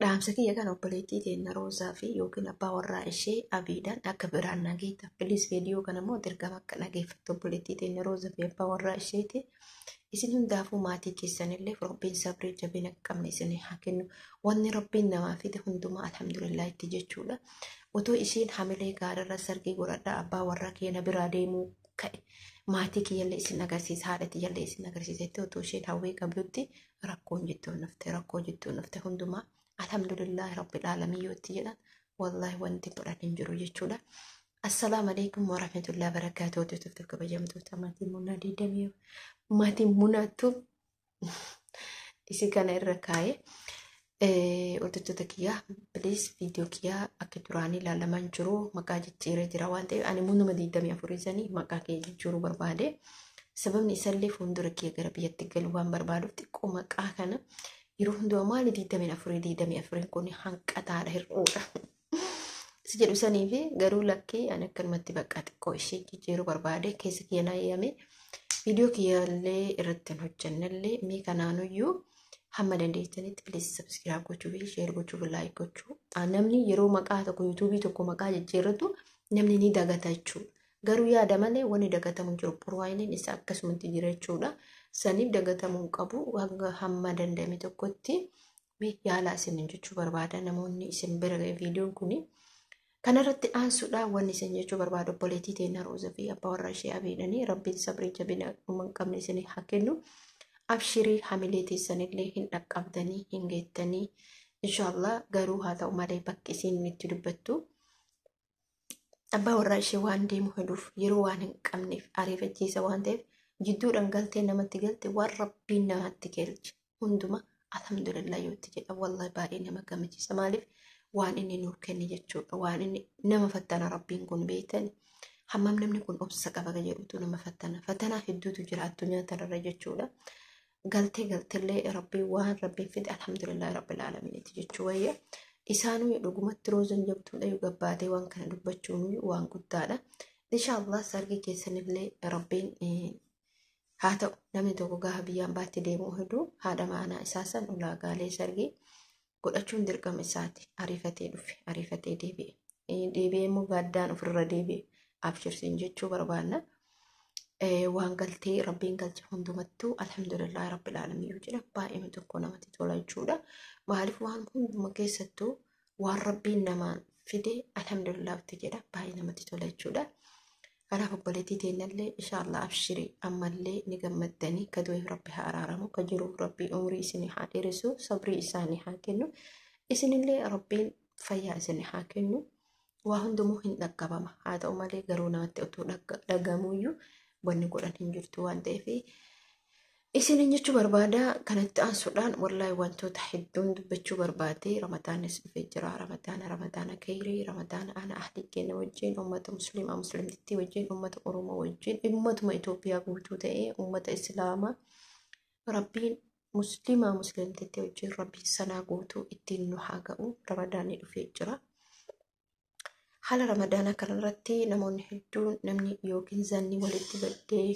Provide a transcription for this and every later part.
Dhaamsa kiyya kana obboleettii teenna Roozaa fi yookiin abbaa warraa ishee Abiidhaan akka biraan nageetta. Please, viidiyoo kana immoo dirqama akka dhageeffattu obboleettii teenna Roozaa fi abbaa warraa isheeti. Isin hundaafuu, maatii keessanillee Rabbiin sabrii jabina qabne isin haa kennu. Wanni Rabbiin namaa fide hundumaa alhamdulillah itti jechuudha. Otoo isiin hamilee gaariirra sargii godhadhaa, abbaa warraa keenya biraa deemuu ka'e, maatii kiyyallee isin agarsiisa, haadha kiyyallee isin agarsiisetti otoo isheen hawwii qabdutti rakkoon jettuun dhufte, rakkoo jettuun dhufte. Hundumaa alhamdulillah rabbil aalamiin yoo itti jedhan, wallahi wanti godhan hin jiru jechuudha. Assalaamu alaikum warahmatullahi wabarakaatuh. Hordoftoota kabajamtoota maatii Munaa diidamii, maatii Munaattu isi kana irra kaa'e. Hordoftoota kiyyaa, please, viidiyoo kiyyaa akka duraanii ilaalaman jiru, maqaa jijjiiree jira waan ta'eef, ani munuma 24 sanii maqaa kee jijjiiruu barbaade. Sababni isallee fuuldura kiyya gara biyyatti galuu waan barbaaduuf, xiqqoo maqaa kana yeroo hundumaa maali 24 24 kun hanqataadha, hir'uudha. Si jedhu sanii fi garuu lakkii, ani akkanumatti bakka xiqqoo ishee jijjiiruu barbaade keessa kiyya naa eeyyame. Viidiyoo kiyyaallee irratti hin hojjannellee, mee kanaanuyyuu hamma dandeessanitti please subscribe gochuu fi share gochuu fi like gochuu. Namni yeroo maqaa tokko, yuutuubii tokko maqaa jijjiirratu, namni ni dagata jechuudha. Garuu yaada malee wanni dagatamu hin jiru. Profileiin isaa akkasumatti jira jechuudha. Saniif dagatamuu hin qabu. Hanga hamma danda'ame tokkotti mee yaalaa isin jechuu barbaada namoonni isin bira ga'e viidiyoon kuni. Kanarratti aansuudhaan wanni isin jechuu barbaadu, obboleettii teenya Roozaa fi abbaa warraa ishee Abiidhanii Rabbiin sabrii jabina dhuma hin qabne isin haa kennu. Abshirii, hamilee teessanillee hin dhaqqabdanii, hin geettanii inshaallah. Garuu haa ta'u malee, bakki isiin itti dubbattu abbaa warraa ishee waan deemu hedduuf, yeroo waan hin qabneef, ariifachiisa waan ta'eef, jidduudhaan galtee namatti galte. Waan Rabbiin namatti galche hunduma alhamdulillah yoo itti jedha, wallahi baay'ee nama gammachiisa. Maaliif? Waan inni nuuf kenne jechuudha. Waan inni nama fattana Rabbiin kun beektan, hammam namni kun obsa qaba jedhutu nama fattana. Fatanaa hedduutu jira addunyaa tanarra jechuudha. Galtee galteellee Rabbiin waan Rabbiin fide alhamdulillah rabbil aalamiinitti jechuu wayya. Isaanuu dhugumatti Roozan jabtuudha, yoo gabbaatee waan kana dubbachuun waan guddaadha. Inshaallah sargii keessanillee Rabbiin haa ta'u, namni tokko gaafa biyyaan baatti deemuu hedduu haadha manaa isaa san ulaagaalee sargii godhachuun dirqama isaati. Ariifatee dhufe, ariifatee deebi'e. Deebi'ee immoo gaaddaan ofirra deebi'e, abshirsiin jechuu barbaanna. Waan galtee Rabbiin galche hundumattuu alhamdulillah rabbil aalamiin jedha, baay'ee tokko namatti tola jechuudha. Maaliif? Waan hunduma keessattuu waan Rabbiin namaan fide alhamdulillah jedha, baay'ee namatti tola jechuudha. Kanaaf obboleettii teenyallee inshaallah abshirii, ammallee ni gammaddanii. Ka du'eef Rabbi haa araaramu, ka jiruuf Rabbi umurii isinii haa dheeressu, sabrii isaanii haa kennu, isinillee Rabbiin fayyaa isinii haa kennu. Waa hundumuu hin dhaqqabama. Haa ta'u malee garuu namatti utuu dhagamuyyuu wanni godhan hin jirtu waan ta'eef isinin jechuu barbaada. Kanatti aansuudhaan wallaahi wantoota hedduun dubbachuu barbaade. Ramadaanis dhufee jira. Ramadaana, Ramadaana khayrii, Ramadaana ana ahlii keenya wajjin, ummata Musliimaa Muslimtittii wajjin, ummata Oromoo wajjin, ummatuma Itoophiyaa guutuu ta'ee, ummata Islaamaa Rabbiin Musliimaa Muslimtittii wajjin Rabbiin sanaa guutuu ittiin nu haa ga'u. Ramadaanni dhufee jira. Haala Ramadaanaa kanarratti namoonni hedduun, namni yookiin zanni walitti baddee,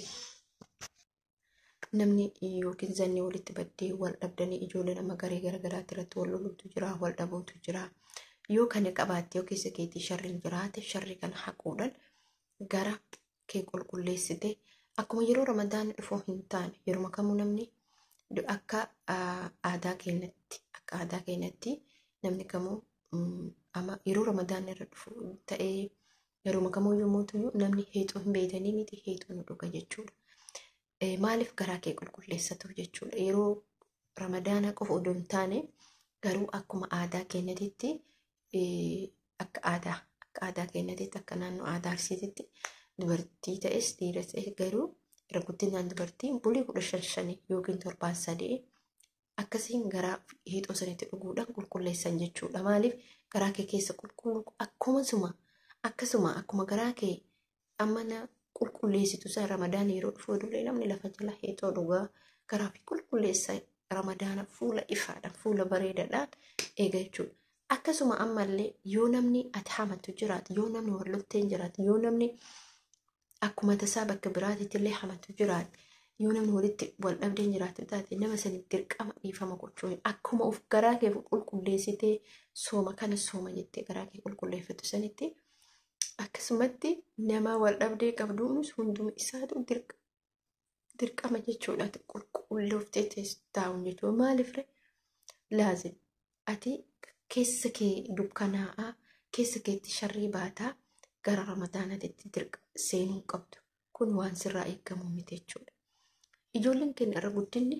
namni yookiin zanni walitti baddee wal dhabdanii, ijoollee nama garee garagaraatti irratti wal loluutu jira, wal dhabuutu jira. Yoo kana qabaatte, yoo keessa keetii sharriin jiraate, sharri kana haquudhaan gara kee qulqulleessite, akkuma yeroo Ramadaanni dhufuu hin taane, yeroo kamuu namni akka aadaa keenyatti namni kamuu ama yeroo Ramadaanni irra dhufu ta'ee, yeroo kamuu yommuu ta'u, namni heexoo hin beekanii miti, heexoo nu dhuga jechuudha. Maaliif? Garaa kee qulqulleessatuuf jechuudha. Yeroo Ramadaana qofa odoo hin taane, garuu akkuma aadaa keenyatitti, akka aadaa keenyatitti, akka naannoo aadaa Arsiititti, dubartii ta'es dhiira ta'es, garuu irra guddinaan dubartiin bulii 15 shanii yookiin torbaan 3 akkasiin garaa heexoo sanitti dhuguudhaan qulqulleessan jechuudha. Maaliif? Garaa kee keessa qulqulluu akkasuma akkuma garaa kee amana qulqulleessitu san, Ramadaan yeroo dhufu dullee namni lafa jala heexoo dhugaa garaa fi qulqulleessa, Ramadaana fuula ifaadhaan, fuula bareedaadhaan eega jechuudha. Akkasuma ammallee yoo namni ati hamatu jiraate, yoo namni wal lolteen jiraate, yoo namni akkuma tasaa bakka biraatitti illee hamatu jiraate, Yoo namni walitti wal dhabdeen jiraatu taate nama saniif dirqama dhiifama gochuu akkuma of garaa kee qulqulleessitee sooma kana sooma jettee garaa kee qulqulleeffatu sanitti akkasumatti nama wal dhabdee qabduunis hunduma isaatu dirqama jechuudha. Qulqullooftee taa'uun jechuudha. Maaliif ree? Laazim ati keessa kee dukkanaa'aa keessa keetti sharrii baataa gara ramadaanaatti seenuu qabdu. Kun waan sirraa eegamu miti jechuudha. Ijoolleen keenya irra guddinni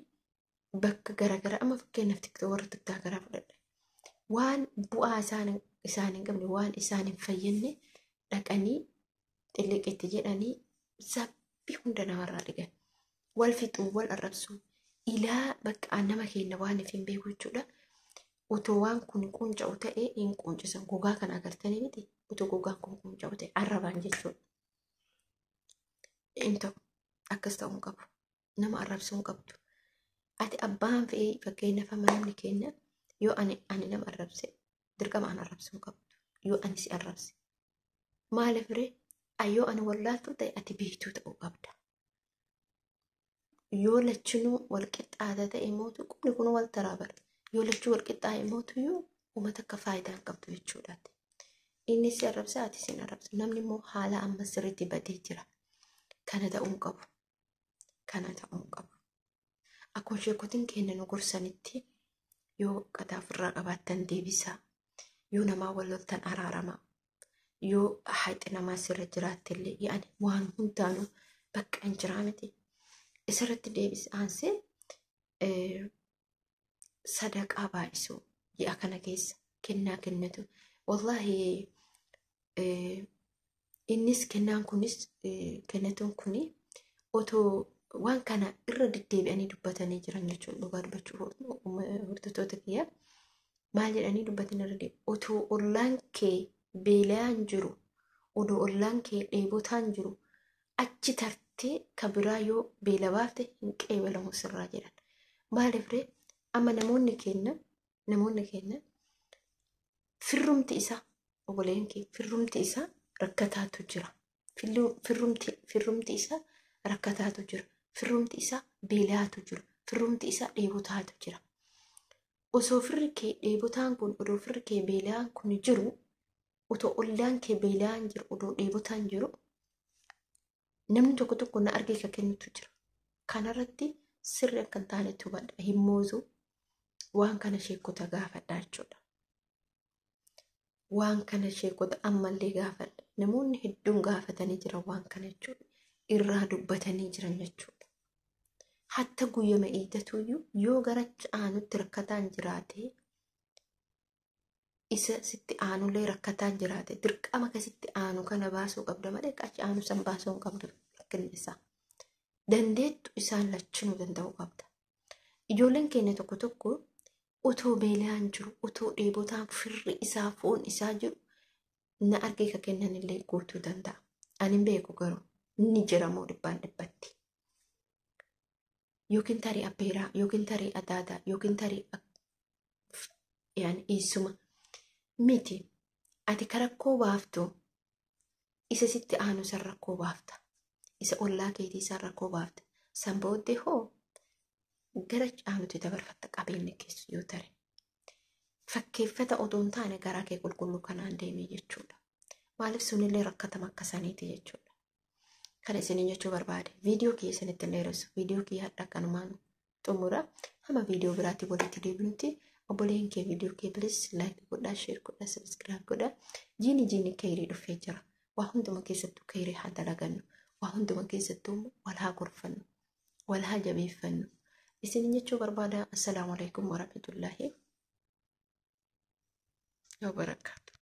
bakka garaagaraa amma fakkeenyaaf warra tiktaakaraa fudhadha. Waan bu'aa isaan hin qabne waan isaan hin fayyadne dhaqanii xilliqitti jedhanii zabbii hunda namarraa dhigan. Wal fixuu, wal arrabsuu, ilaa bakka nama keenya waan hin beeku jechuudha. Otoo waan kun qunca'u ta'ee hin quncisan. Gogaa kana agartanii miti otoo gogaan kun qunca'u ta'e arrabaan jechuudha. Hin ta'u akkas ta'uu hin qabu. Nama arrabsuu hin qabdu. Ati abbaan fe'ee fakkeenyaaf amma namni keenya yoo ani nama arrabse dirqama an arrabsuu hin qabdu. Yoo ani si arrabse. Maaliif ree? Yoo ani wallaaltuu ta'e ati beektuu ta'uu qabda. Yoo lachinuu wal qixxaata ta'e mootu qubni kun wal taraa bara. Yoo lachuu wal qixxaa'e mootuyyuu uummata akka faayidaa hin qabdu jechuudha. Inni si arrabsa ati si arrabsa. Namni immoo haala amma sirriitti badee jira. Kana ta'uu hin qabu. Kana ta'uu hin qabu. Akkuma sheekotiin keenya nu gorsanitti yoo qataa ofirraa qabaattan deebisaa. Yoo namaa wal loltan araaramaa. Yoo haxi namaa sirra jiraatte illee yaani waan hundaanuu bakka hin jiraa miti. Isarratti deebisee aansee sadaqaa baay'isuu ji'a kana keessa kennaa kennatu. Wallaahi innis kennaan kunis kennatuun kuni otoo waan kana irra deddeebi'anii dubbatanii jiran jechuun dhugaa dubbachuu hordoftoota kiyya maal jedhanii dubbatan irra deebi'u otoo ollaan kee beelaan jiru odoo ollaan kee dheebotaan jiru achi tartee ka biraa yoo beela baafte hin qeebalamu sirraa jedhan. Maaliif ree? Amma namoonni keenya firrumti isaa obboleen kee firrumti isaa rakkataatu jira. Firrumti isaa rakkataatu jira. Firrumti isaa beelaatu jira. Firrumti isaa dheebotaatu jira. Osoo firri kee dheebotaan kun odoo firri kee beelaan kun jiru otoo ollaan kee beelaan jiru odoo dheebotaan jiru namni tokko tokko na argee ka kennutu jira. Kanarratti sirri akka hin taanetti hubadha. Himmootu waan kana sheekota gaafadha jechuudha. Waan kana sheekota ammallee gaafadha. Namoonni hedduun gaafatanii jiran waan kana jechuudha. Irraa dubbatanii jiran jechuudha. Hatta guyyama iidatuyyuu yoo gara aanutti rakkataan jiraate isa sitti aanullee rakkataan jiraate dirqama kasitti aanu kana baasuu qabda malee achi aanu san baasuu hin qabdu rakkinni isaa. Dandeettu isaan lachinuu danda'uu qabda. Ijoolleen keenya tokko tokko otoo beelaan jiru, otoo dheebotaan firri isaa foon isaa jiru na argee ka kennan illee guutuu danda'a. Ani hin beeku garuu ni jira moo dhibbaan dhibbatti. Yookiin tarii abbeeraa, yookiin tarii adaadaa, yookiin tarii eessuma miti. Ati ka rakkoo baaftu isa sitti aanu san rakkoo baafta. Isa ollaa keetii isaan rakkoo baafta. San booddee hoo gara aanutti dabarfatta qabeenya keessa yoo tare. Fakkeeffata otoo hin taane garaa kee qulqulluu kanaan deemee jechuudha. Maaliif sunillee rakkatama akka saniiti jechuudha. Kana isiniin jechuu barbaade. Viidiyoo kiyya isinitti hin dheeressu. Viidiyoo kiyya hadha kanumaan xumura. Hamma viidiyoo biraatti walitti deebinutti obboleen kee viidiyoo kee bilis like godhaa, share godhaa, subscribe godhaa. Jiini jiini keerii dhufee jira. Waa hunduma keessattuu keerii haa dalagannu. Waa hunduma keessattuu wal haa gorfannu. Wal haa jabeeffannu. Isiniin jechuu barbaada. Assalaamu alaikum warahmatullaahi wabarakaatu.